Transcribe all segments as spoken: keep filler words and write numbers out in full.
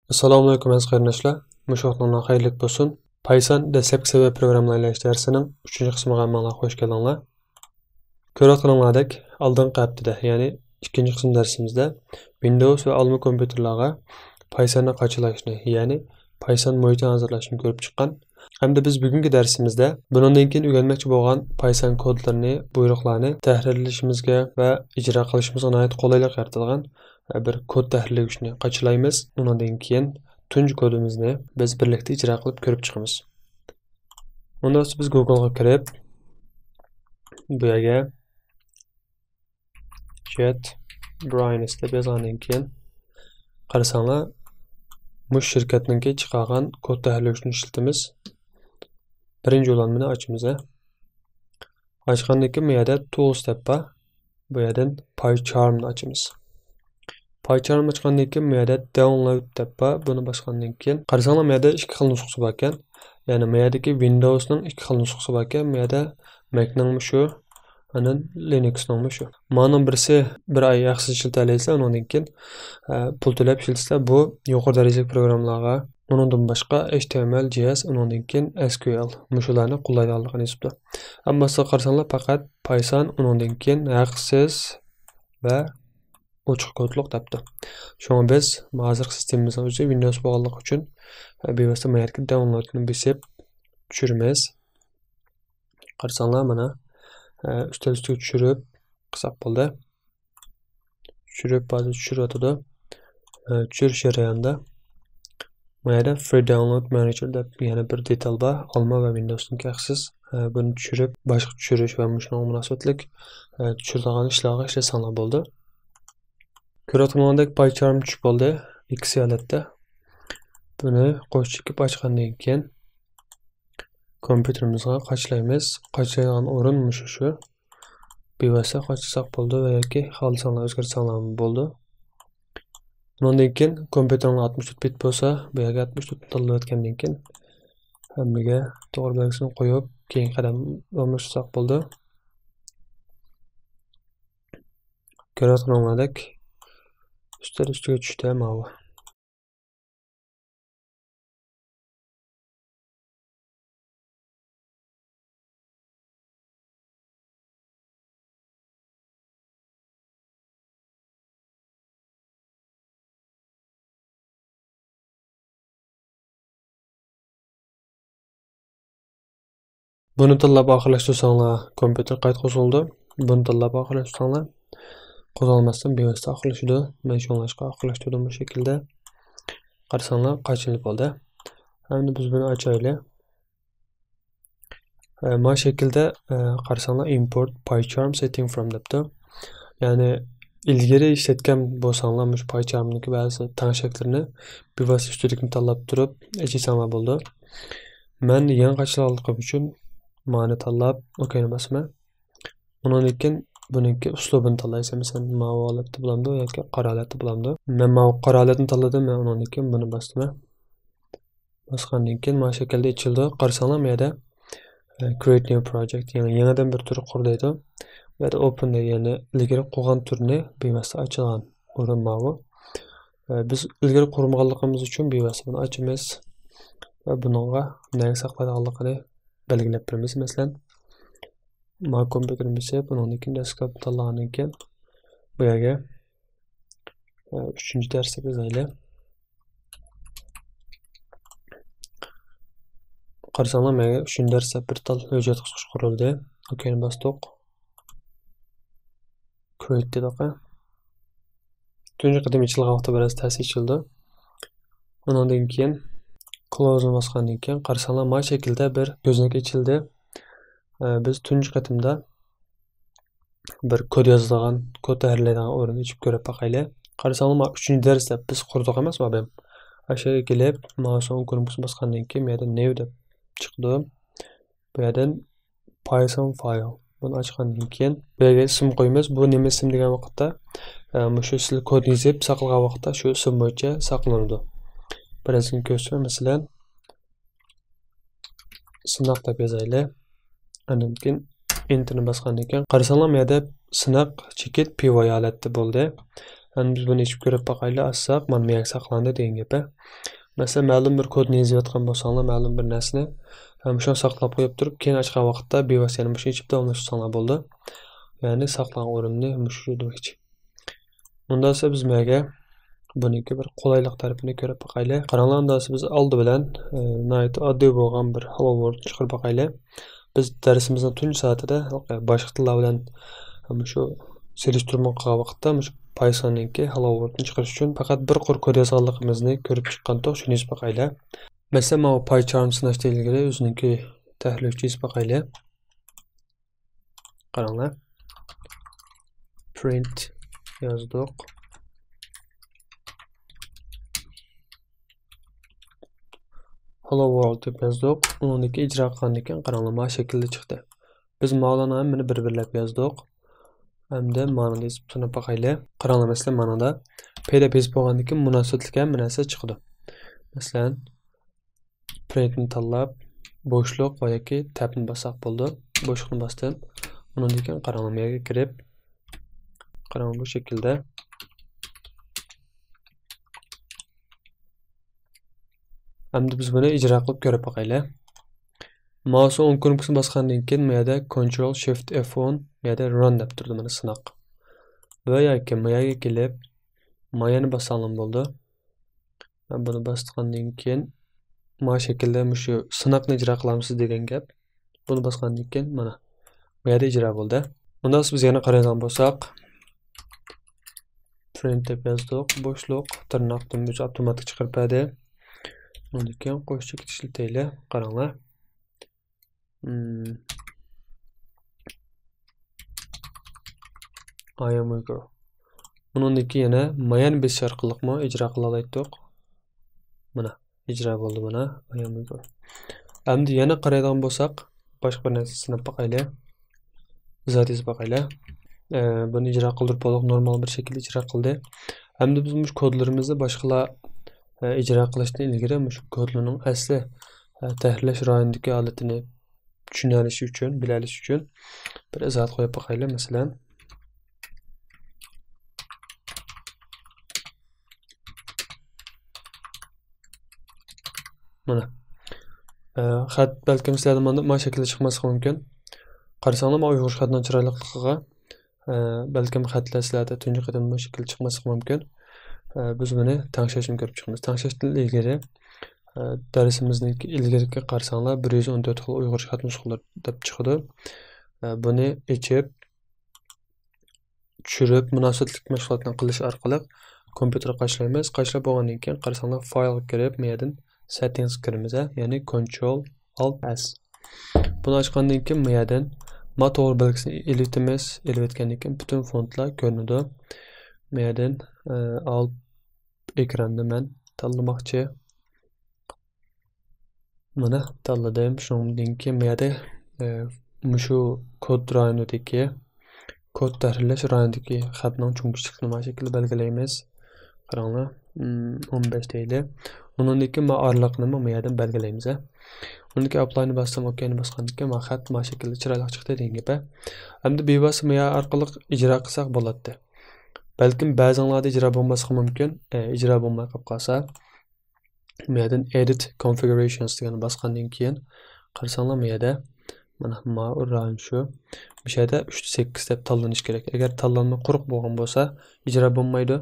ئەسسالامۇئەلەيكۇم ئەزىز قېرىنداشلار. مۇشۇ ۋاقتىڭلار خەيرلىك بولسۇن. پايسان دەسلەپكى سەۋىيە پروگراممىلار ئىشلەش دەرسىنىڭ ئۈچىنچى قىسمىغا ھەممىڭلار خوش كەلدىڭلار. كۆرۈۋاتقىنىڭلاردەك، ئالدىنقى ھەپتىدە، يەنى ئىككىنچى قىسىم دەرسىمىزدە ۋىندوۋس ۋە ئالما كومپيۇتېرلارغا پايساننى قاچىلايشنى، يەنى پايسان مۇھىتىنى ھازىرلاشنى كۆرۈپ چىققان. ئەمدى بىز بۈگۈنكى دەرسىمىزدە بۇنىڭدىن كېيىن ئۆگەنمەكچى بولغان پايسان كودلىرىنى، بۇيرۇقلارنى تەھرىرلىشىمىزگە ۋە ئىجرا قىلىشىمىزغا ناھايىتى قولايلىق يارىتىدىغان بىر كود تەھرىرلىگۈچنى قاچىلايمىز. ئۇنىڭدىن كېيىن تۇنجى كودىمىزنى بىز بىرلىكتە ئىجرا قىلىپ كۆرۈپ چىقىمىز. ئۇنداق بولسا بىز گوگلغا كىرىپ، بۇ يەرگە جېت براينس دەپ يازغاندىن كېيىن، قارىساڭلار، مۇشۇ شىركەتنىڭكى چىقارغان كود تەھرىرلىگۈچىنى ئىشلىتىمىز. بىرىنچى ئۇلانمىنى ئاچىمىز، ھە. ئاچقاندىن كېيىن بۇ يەردە تولس دەپ بار. بۇ يەردىن پايچارمنى ئاچىمىز. پايچارم ئاچقاندىن كېيىن بۇ يەردە داونلود دەپ بار. بۇنى باسقاندىن كېيىن قارىساڭلار، بۇ يەردە ئىككى خىل نۇسخىسى باركەن. يەنى بۇ يەردىكى ۋىندوۋسنىڭ ئىككى خىل نۇسخىسى باركەن. بۇ يەردە مەكنىڭمۇ شۇ، ئاندىن لىنۇكسنىڭمۇ شۇ. مانىڭ بىرسى بىر ئاي ھەقسىز ئىشلىتەلەيسىلەر، ئۇنىڭدىن كېيىن، ئە، پۇل تۆلەپ ئىشلىتىسىلەر. بۇ يۇقىرى دەرىجىلىك پروگراممىلارغا، ئۇنىڭدىن باشقا ئېچ تى ئېم ئېل، جي ئېس، ئۇنىڭدىن كېيىن ئەس كيۇ ئېل، مۇشۇلارنى قوللايدىغانلىقىنى يېزىپتۇ. ئەمما سىلەر قارىساڭلار، پەقەت پايسان، ئۇنىڭدىن كېيىن ھەقسىز ۋە ئوچۇق كودلۇق دەپتۇ. شۇڭا بىز ھازىرقى سىستېمىمىزنىڭ ئۆزى ۋىندوۋس بولغانلىقى ئۈچۈن، ئە، بىۋاسىتە مايەركى داونلودنى بېسىپ چۈشۈرىمىز. قارىساڭلار، مانا، ئە، ئۈستەل ئۈستىگە چۈشۈرۈپ قىلساق بولدى. چۈشۈرۈپ، ھازىر چۈشۈرۈۋاتىدۇ. ئە، چۈشۈرۈش جەريانىدا ما يەردە Free Download Manager دەپ يەنە بىر دېتال بار. ئالما ۋە ۋىندوۋسنىڭكى ھەقسىز. ئە، بۇنى چۈشۈرۈپ، باشقا چۈشۈرۈش ۋە مۇشۇنىڭغا مۇناسىۋەتلىك، ئە، چۈشۈرىدىغان ئىشلارغا ئىشلەتسەڭلار بولىدۇ. كۆرۈۋاتقىنىڭدەك پايچارم چۈشۈپ بولدى. ئىككىسى ھالەتتە. بۇنى قوش چېكىپ ئاچقاندىن كېيىن، كومپيۇتېرىمىزغا قاچىلايمىز. قاچىلايدىغان ئورۇن مۇشۇ شۇ. بىۋاسىتە قاچىلىساق بولىدۇ ۋە ياكى خالىساڭلار ئۆزگەرتسەڭلارمۇ بولىدۇ. ئۇنىڭدىن كېيىن كومپيۇتېرىڭلار ئاتمىش تۆت بىت بولسا، بۇ يەرگە ئاتمىش تۆت بىت تاللىۋەتكەندىن كېيىن، ھەممىگە توغرا بەلگىسىنى قويۇپ، كېيىنكى قەدەم ئالماشتۇرساق بولىدۇ. كۆرۈۋاتقىنىڭلاردەك ئۈستەل ئۈستىگە چۈشتى ماۋۇ. بۇنى تاللاپ ئاخىرلاشتۇرساڭلار، كومپيۇتېر قايتا قوزغىلىدۇ. بۇنى تاللاپ ئاخىرلاشتۇرساڭلار، قوزغالماستىن بىۋاسىتە ئاخىرلىشىدۇ. مەن شۇڭلاشقا ئاخىرلاشتۇردۇم بۇ شەكىلدە. قارىساڭلار، قاچىلىنىپ بولدى. ئەمدى بىز بۇنى ئاچايلى. ئە، مانا شەكىلدە، ئە، قارىساڭلار، import PyCharm setting from دەپتۇ. يەنى ئىلگىرى ئىشلەتكەن بولساڭلار مۇشۇ PyCharmنىڭكى بەزى تەڭشەكلىرىنى بىۋاسىتە ئۈستىدىكىنى تاللاپ تۇرۇپ ئېچىساڭلار بولىدۇ. مەن يېڭى قاچىلانلىقىم ئۈچۈن مانى تاللاپ، ئوكەينى باسىمەن. ئۇنىڭدىن كېيىن بۇنىڭكى ئۇسلۇبىنى تاللايسەن. مەسىلەن، ماۋۇ ھالەتتە بولامدۇ ياكى قارا ھالەتتە بولامدۇ؟ مەن ماۋۇ قارا ھالەتنى تاللىدىم. مەن ئۇنىڭدىن كېيىن بۇنى باستىمەن. باسقاندىن كېيىن مانا شەكىلدە ئېچىلىدۇ. قارىساڭلار، ما يەردە، ئە، create new project، يەنى يېڭىدىن بىر تۈر قۇر دەيدۇ. بۇ يەردە open دەيدۇ، يەنى ئىلگىرى قۇرغان تۈرنى بىۋاسىتە ئاچىدىغان ئورۇن ماۋۇ. ئە، بىز ئىلگىرى قۇرمىغانلىقىمىز ئۈچۈن بىۋاسىتە بۇنى ئاچىمىز ۋە بۇنىڭغا نەگە ساقلايدىغانلىقىنى بەلگىلەپ بېرىمىز. مەسىلەن، ما كومپيۇتېرنى بېسىپ، ئۇنىڭدىن كېيىن دېسكتوپ تاللىغاندىن كېيىن، بۇ يەرگە، ئە، ئۈچىنچى دەرس دەپ يازايلى. قارىساڭلار، مانا ئۈچىنچى دەرس دەپ بىر تال ھۆججەت قۇرۇلدى. ئوكەينى باستۇق. Create دېدۇق. تۇنجى قېتىم ئېچىلغان ۋاقىتتا بىراز تەس ئېچىلىدۇ. ئۇنىڭدىن كېيىن close نى باسقاندىن كېيىن قارىساڭلار، مانا شەكىلدە بىر كۆزنەك ئېچىلدى. ئە، بىز تۇنجى قېتىمدا بىر كود يازىدىغان، كود تەھرىرلەيدىغان ئورۇننى ئېچىپ كۆرۈپ باقايلى. قارىساڭلار، مانا ئۈچىنچى دەرس دەپ بىز قۇردۇق ئەمەسمۇ، ئابەم؟ ئاشۇ يەرگە كېلىپ، ماۋۇ سوڭ كۇنۇپكىسىنى باسقاندىن كېيىن، بۇ يەردىن new دەپ چىقىدۇ. بۇ يەردىن Python file. بۇنى ئاچقاندىن كېيىن، بۇ يەرگە ئىسىم قويىمىز. بۇ نېمە ئىسىم دېگەن ۋاقىتتا، ئە، مۇشۇ سىلەر كود يېزىپ ساقلىغان ۋاقىتتا شۇ ئىسىم بويىچە ساقلىنىدۇ. بىرەرسىنى كۆرسىتىمەن، مەسىلەن، سىناق دەپ يازايلى. ئاندىن كېيىن Enter نى باسقاندىن كېيىن، قارىساڭلار، ما يەردە سىناق چېكىت پى ۋاي ھالەتتە بولدى. ئەمدى بىز بۇنى ئېچىپ كۆرۈپ باقايلى، ئاچساق، مانا مېيەك ساقلاندى دېگەن گەپ. مەسىلەن، مەلۇم بىر كودنى يېزىۋاتقان بولساڭلار، مەلۇم بىر نەرسىنى، ھەم شۇنى ساقلاپ قويۇپ تۇرۇپ، كېيىن ئاچقان ۋاقىتتا بىۋاسىتە يەنە مۇشۇنى ئېچىپ داۋاملاشتۇرساڭلار بولىدۇ. يەنى ساقلىغان ئورۇننى مۇشۇ دېمەكچى. ئۇنداقسا بىز مەگە بۇنىڭكى بىر قولايلىق تەرىپىنى كۆرۈپ باقايلى. قاراڭلار، ئۇنداقسا بىز ئالدى بىلەن، ئە، ناھايىتى ئاددىي بولغان بىر ھاۋا ۋورلدنى چىقىرىپ باقايلى. بىز دەرسىمىزنىڭ تۇنجى سائىتىدە باشقا تىللار بىلەن مۇشۇ سېلىشتۇرما قىلغان ۋاقىتتا مۇشۇ پايسوننىڭكى ھاۋا ۋورلدنى چىقىرىش ئۈچۈن پەقەت بىر قۇر كود يازغانلىقىمىزنى كۆرۈپ چىققانتۇق، شۇنى يېزىپ باقايلى. مەسىلەن، ماۋۇ پايچارم سىناشتىن ئىلگىرى ئۆزىنىڭكى تەھلىلىگە يېزىپ باقايلى. قاراڭلار. پرىنت يازدۇق. ھالو ۋورلد دەپ يازدۇق. ئۇنىڭدىن كېيىن ئىجرا قىلغاندىن كېيىن قاراڭلار، مانا شەكىلدە چىقتى. بىز ماۋۇلارنى ھەممىنى بىر-بىرلەپ يازدۇق. ئەمدى مانىنى يېزىپ سىناپ باقايلى. قاراڭلار، مەسىلەن، مانىدا پەيدا بېسىپ بولغاندىن كېيىن مۇناسىۋەتلىك ھەممە نەرسە چىقىدۇ. مەسىلەن، پرىنتنى تاللاپ، بوشلۇق ۋە ياكى تەبنى باسساق بولىدۇ. بوشلۇقنى باستىم. ئۇنىڭدىن كېيىن قاراڭلار، مەيەگە كىرىپ، قاراڭ، بۇ شەكىلدە. ئەمدى بىز بۇنى ئىجرا قىلىپ كۆرۈپ باقايلى. ماۋسنىڭ ئوڭ كۇنۇپكىسىنى باسقاندىن كېيىن، ما يەردە كونترول شىفت ئېف ئون، ما يەردە ران دەپ تۇرىدۇ، مانا، سىناق. ۋە ياكى ما يەرگە كېلىپ، ما يەرنى باسساڭلار بولىدۇ. مەن بۇنى باستىغاندىن كېيىن، ما شەكىلدە مۇشۇ سىناقنى ئىجرا قىلامسىز دېگەن گەپ. بۇنى باسقاندىن كېيىن، مانا، بۇ يەردە ئىجرا بولدى. ئۇنداق بىز يەنە قارايدىغان بولساق، پرىنت دەپ يازدۇق، بوشلۇق، تىرناقتىن ئۆزى ئاپتوماتىك چىقىرىپ بەردى. ئۇنىڭدىن كېيىن قوشۇپ ئىشلىتەيلى، قاراڭلار. مم. I am Uyghur. بۇنىڭدىن كېيىن يەنە ما يەرنى بېسىش ئارقىلىقمۇ ئىجرا قىلالايتتۇق. مانا، ئىجرا بولدى مانا، I am Uyghur. ئەمدى يەنە قارايدىغان بولساق، باشقا بىر نەرسە سىناپ باقايلى. ئىزاھات يېزىپ باقايلى. ئە، بۇنى ئىجرا قىلدۇرۇپ بولدۇق، نورمال بىر شەكىلدە ئىجرا قىلدى. ئەمدى بىز مۇشۇ كودلىرىمىزنى باشقىلار، ئە، ئىجرا قىلىشتىن ئىلگىرى مۇشۇ كودلىرىنىڭ ئەسلى، ئە، تەھرىرلەش رايونىدىكى ھالىتىنى چۈشىنەلىشى ئۈچۈن، بىلەلىشى ئۈچۈن بىر ئىزاھات قويۇپ باقايلى، مەسىلەن. مانا. ئە، خەت بەلكىم سىلەردە مانا، مانا شەكىلدە چىقماسلىقى مۇمكىن. قارىساڭلار، مانا ئۇيغۇرچە خەتنىڭ چىرايلىقلىقىغا، ئە، بەلكىم خەتلەر سىلەردە تۇنجى قېتىم بۇ شەكىلدە چىقماسلىقى مۇمكىن. ئە، بىز بۇنى تەڭشەشنى كۆرۈپ چىقىمىز. تەڭشەشتىن ئىلگىرى، ئە، دەرسىمىزنىڭكى ئىلگىرىكى قارىساڭلار، بىر يۈز ئون تۆت خىل ئۇيغۇرچە خەت نۇسخىلىرى دەپ چىقىدۇ. ئە، بۇنى ئېچىپ، چۈشۈرۈپ، مۇناسىۋەتلىك مەشغۇلاتنى قىلىش ئارقىلىق كومپيۇتېرغا قاچىلايمىز. قاچىلاپ بولغاندىن كېيىن، قارىساڭلار، فايلغا كىرىپ، ما يەردىن سېتتىڭسقا كىرىمىز، ھە، يەنى كونترول ئالت ئېس. بۇنى ئاچقاندىن كېيىن، ما يەردىن ما توغرا بەلگىسىنى ئېلىۋېتىمىز. ئېلىۋەتكەندىن كېيىن، پۈتۈن فونتلار كۆرۈنىدۇ. ما يەردىن، ئە، ئالت ئېكراننى مەن تاللىماقچى. مانا، تاللىدىم. شۇنىڭدىن كېيىن بۇ يەردە، ئە، مۇشۇ كود رايونىدىكى، كود تەھرىرلەش رايونىدىكى خەتنىڭ چوڭ كىچىكلىكىنى مانا شەكىلدە بەلگىلەيمىز. قاراڭلار، ئون بەش دەيلى. ئۇنىڭدىن كېيىن مانا ئارىلىقنىمۇ بۇ يەردىن بەلگىلەيمىز، ھە. ئۇنىڭدىن كېيىن ئاپلاينى باستىم، ئوكەينى باسقاندىن كېيىن مانا خەت مانا شەكىلدە چىرايلىق چىقتى دېگەن گەپ، ھە. ئەمدى بىۋاسىتە ما يەر ئارقىلىق ئىجرا قىلساق بولاتتى. بەلكىم بەزىڭلاردا ئىجرا بولماسلىقى مۇمكىن. ئە، ئىجرا بولماي قېلىپ قالسا، ما يەردىن ئېدىت كونفىگۇرېيشنس دېگەننى باسقاندىن كېيىن، قارىساڭلار، ما يەردە، مانا، ماۋۇ رايون شۇ. مۇشۇ يەردە ئۈچتە سەككىز دەپ تاللىنىش كېرەك. ئەگەر تاللانما قۇرۇق بولغان بولسا، ئىجرا بولمايدۇ.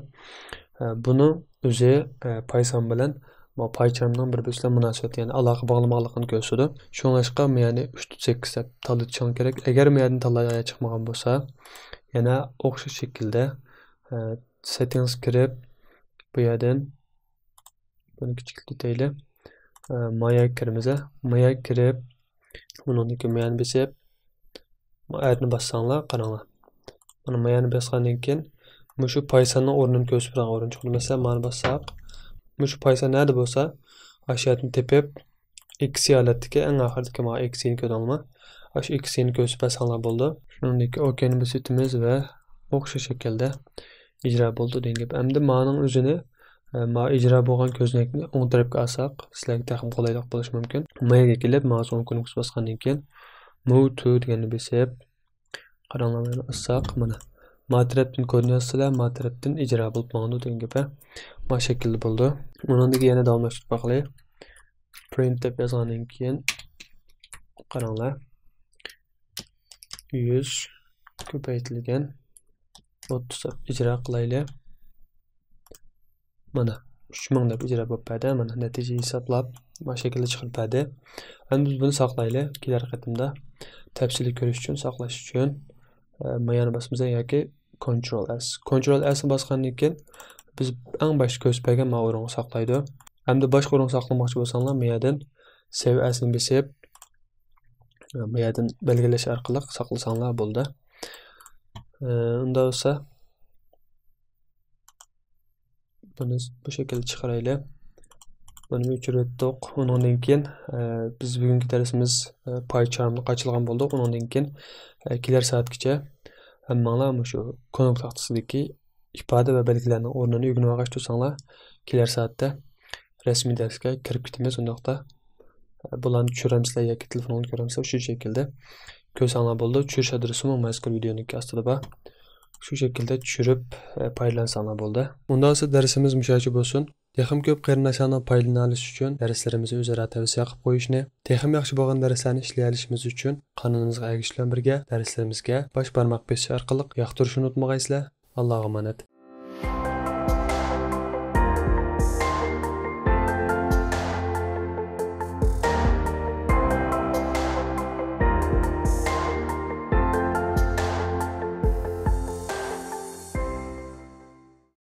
ئە، بۇنىڭ ئۆزى، ئە، پايسان بىلەن، ماۋۇ پايچارمنىڭ بىر-بىرسى بىلەن مۇناسىۋەت، يەنى ئالاقە باغلىمىغانلىقىنى كۆرسىتىدۇ. شۇڭلاشقا، ما يەردە ئۈچتە سەككىز دەپ تاللىتىشىڭ كېرەك. ئەگەر ما يەردىن تاللايدىغان چىقمىغان بولسا، يەنە ئوخشاش شەكىلدە، ئە، سېتتىڭسقا كىرىپ، بۇ يەردىن بۇنى كىچىكلىتەيلى. ئە، ما يەرگە كىرىمىز، ئە. ما يەرگە كىرىپ، بۇنىڭدىن كېيىن ما يەرنى بېسىپ، ما يەرنى باسساڭلار، قاراڭلار. مانا ما يەرنى باسقاندىن كېيىن، مۇشۇ پايساننىڭ ئورنىنى كۆرسىتىپ بېرىدىغان ئورۇن چىقىدۇ. مەسىلەن، مانى باسساق، مۇشۇ پايسان نەدە بولسا، ئاشۇ يەردىن تېپىپ، ئىكس ھالەتتىكى ئەڭ ئاخىرىدىكى ما ئىكسنى كۆردۈڭلارمۇ؟ ئاشۇ ئىكسنى كۆرسىتىپ بەرسەڭلار بولىدۇ. شۇنىڭدىن كېيىن ئوكەينى بېسىۋېتىمىز ۋە ئوخشاش شەكىلدە ئىجرا بولدى دېگەن گەپ. ئەمدى مانىڭ ئۆزىنى، ئە، ما ئىجرا بولغان كۆزنەكنى ئوڭ تەرەپكە ئالساق، سىلەرگە تېخىمۇ قولايلىق بولۇشى مۇمكىن. ما يەرگە كېلىپ، ماۋۇ ئوڭ كۇنۇپكىسى باسقاندىن كېيىن، موۋ تۇ دېگەننى بېسىپ، قاراڭلار، مانا ئالساق، مانا، ما تەرەپتىن كودنى يازسىلەر، ما تەرەپتىن ئىجرا بولۇپ ماڭىدۇ دېگەن گەپ. ما شەكىلدە بولىدۇ. ئۇنىڭدىن كېيىن يەنە داۋاملاشتۇرۇپ باقىلى. پرىنت دەپ يازغاندىن كېيىن قاراڭلار. يۈز كۆپەيتىلگەن ئوتتۇز دەپ ئىجرا قىلايلى. مانا، ئۈچ مىڭ دەپ ئىجرا بولۇپ بەردى. مانا، نەتىجە ھېسابلاپ، مانا شەكىلدە چىقىرىپ بەردى. ئەمدى بىز بۇنى ساقلايلى. كېلەر قېتىمدا تەپسىلىي كۆرۈش ئۈچۈن، ساقلاش ئۈچۈن، ئە، مايانى باسىمىز ياكى كونترول ئەس. كونترول ئەسنى باسقاندىن كېيىن، بىز ئەڭ باشتا كۆرسىتىپ بەرگەن ما ئورۇنغا ساقلايدۇ. ئەمدى باشقا ئورۇنغا ساقلىماقچى بولساڭلار، ما يەردىن سېۋ ئەسنى بېسىپ، ئە، ما يەردىن بەلگىلەش ئارقىلىق ساقلىساڭلار بولدى. ئە، ئۇنداق بولسا، بۇنى بۇ شەكىلدە چىقىرايلى. بۇنى ئۆچۈرۈۋەتتۇق. ئۇنىڭدىن كېيىن، ئە، بىز بۈگۈنكى دەرسىمىز، ئە، پاي چارملىق ئاچىلغان بولدۇق. ئۇنىڭدىن كېيىن، ئە، كېلەر سائەتكىچە ھەممىڭلار مۇشۇ كۇنۇپ تاختىسىدىكى ئىپادە ۋە بەلگىلەرنىڭ ئورنىنى ئۆگىنىۋالغاچ تۇرساڭلار، كېلەر سائەتتە رەسمىي دەرسكە كىرىپ كېتىمىز. ئۇنداقتا، ئە، بۇلارنى چۈشۈرەمسىلەر ياكى تېلېفونغا كۆرەمسىلەر، شۇ شەكىلدە كۆرسەڭلار بولىدۇ. چۈشۈرۈش ئادرېسىمۇ مەزكۇر ۋىدېونىڭكى ئاستىدا بار. شۇ شەكىلدە چۈشۈرۈپ، ئە، پايدىلانساڭلار بولدى. ئۇنداق بولسا دەرسىمىز مۇشۇ يەرچە بولسۇن. تېخىمۇ كۆپ قېرىنداشلارنىڭ پايدىلىنالىشى ئۈچۈن دەرسلىرىمىزنى ئۆزئارا تەۋسىيە قىلىپ قويۇشنى، تېخىمۇ ياخشى بولغان دەرسلەرنى ئىشلىيەلىشىمىز ئۈچۈن قانىلىمىزغا ئەگىشىش بىلەن بىرگە دەرسلىرىمىزگە باش بارماق بېسىش ئارقىلىق ياقتۇرۇشنى ئۇنتۇمىغايسىلەر. ئاللاغا ئامانەت.